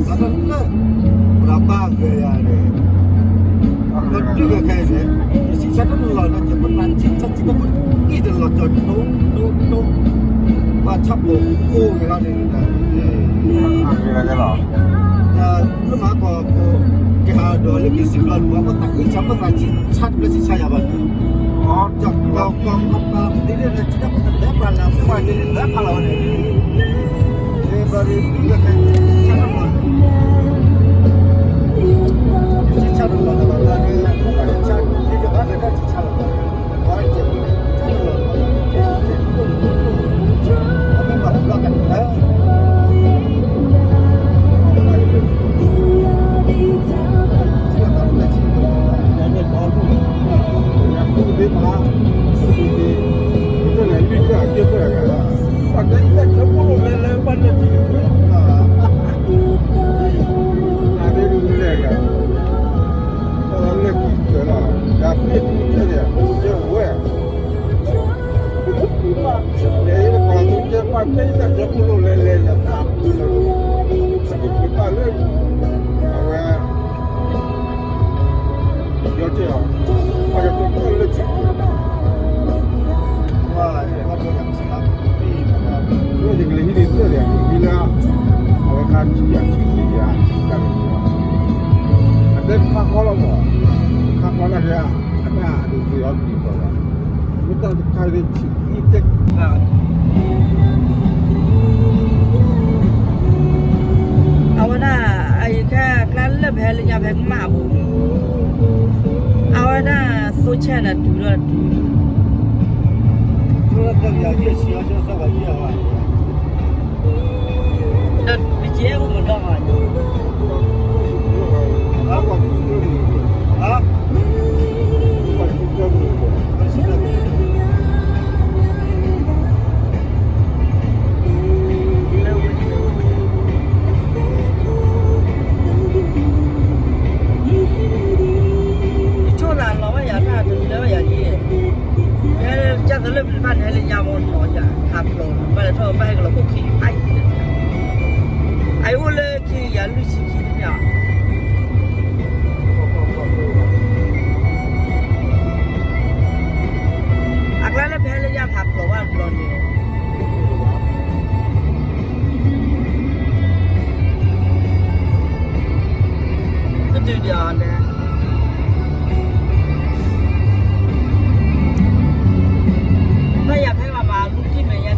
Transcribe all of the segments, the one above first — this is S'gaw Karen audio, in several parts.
ဘၣ်ဆၣ်လၢ ပှၤဘၣ်ဂဲၤယၤန့ၣ် ပတုၤဝဲခဲအံၤန့ၣ် ယဆံၣ်ဆၣ်တလီၤလၢ ယပနၢ်ဆံၣ်ဆၣ်ဆံၣ်တခိၣ်အံၤတလီၤကၠီၤ ဒိၣ်ဒိၣ်ဒိၣ် ဘၣ်ဆၣ်ဖိအိၣ်ဂ့ၤလီၤန့ၣ် လၢမၤကီၢ် ကဟးဒီးလၢက့ၤစံးဘျီန့ၣ် ပှၤဘၣ်သးအံၣ်ဆၣ် ဘၣ်သးဆံၣ်ဆၣ်ယၤဘၣ်န့ၣ် ကီၢ်ကီၢ်ကီၢ်ပၤဒ်န့ၣ် တၢ်ပှၤလၢပှၤန့ၣ် လၢဖးလီၤဝဲန့ၣ် အဝဲ ယတဲအီၤ ပှၤကတဲလၢ ယကလဲၤဟံးန့ၢ်တၢ်ဒီး ဟံးလၢ အဝဲခါဆံယၤဆံခံယၤ တၢ်န့ၣ် အတဲတခါဃီလီၤမး တခါဃီလၢက အတၢ်ဒုးက့ၤအီၤဒ်သိးဘၣ် မ့ၢ်တၢ်တခါန့ၣ်ဆံခံတဲ အဝဲဒၣ် အအံၤခဲအကျါလၢပဟဲလၢညါဖဲကမၣ်အပူၤ အဝဲဒၣ်သိဆဲၣ်န့ၣ်တုၤလီၤတုၤ ဒီးပကဲအိၣ်မးဒီး ယဆိကမိၣ်လီၤဝဲယၤတၢ်တလၢဝဲယၤဒ် ကဲကၢ်သလၢပျံၤဘၣ်န့ၣ် ဟဲလၢညါမ့ၢ်နီၤယၤ ဟးဖျိးဘၣ်လဲၤထီၣ်ဘၣ်ဟဲကလီၤခိၣ်ခံ အအိၣ်လၢခံယၤလွံၢ်ဆံခံတမ့ၢ်ဧါ အကျါလၢပဟဲလၢညါဖးဖျိးဘၣ်တဘျီန့ၣ် ကတုၤဒ်အီၤန့ၣ် ဘၣ်ယၤဖဲဘၣ်မၤလူၤကံၢ်မဲာ်ညါစ့ၢ်ကီး နပှဲၤထီ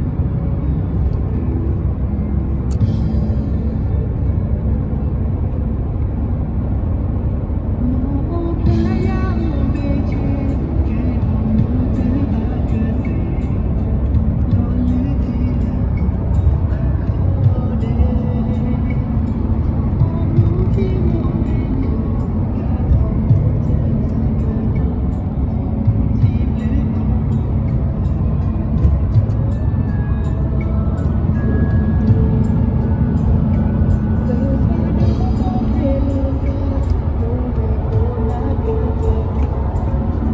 ၣ်ကလ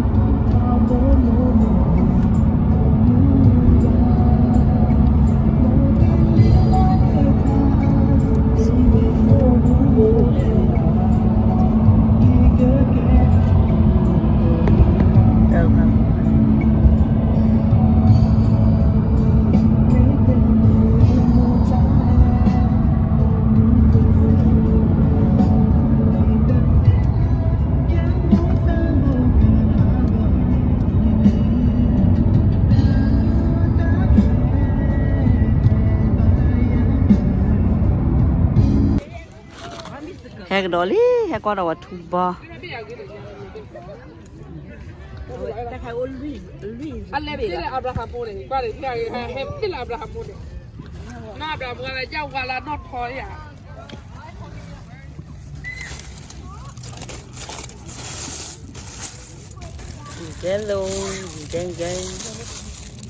ံ ဟဲကဒီးလံ ဟဲကွၢ်ဒီးဝဲထူဘီ အလဲၤသ့လၢအၤဘြၤဟၣ်မိၢ်န့ၣ်, ကွၢ်န့ၣ်, ဟဲသ့လၢအၤဘြၤဟၣ်မိၢ်န့ၣ်, နီၢ်အၤဘြၤဟၣ်မိၢ်လၢယဝၤလၢနီၢ်ထီဧါ. ယဲလီၤ, ယဲယဲ.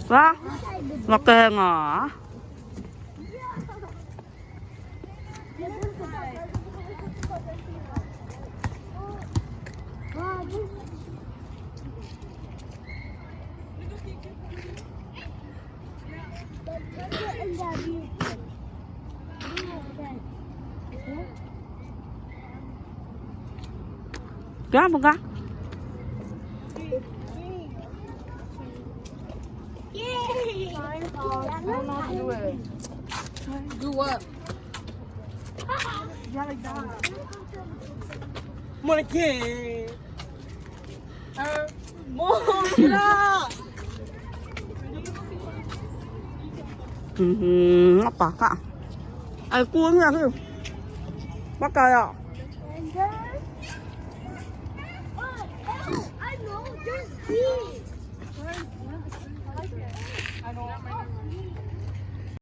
ဝါ, လီၤကဲငါ. ကါပကါ. Do what? Monkey. မ့ၢ်ပာ်ခါ, အကူန့ၣ်, ဘၣ်ကါယၤ.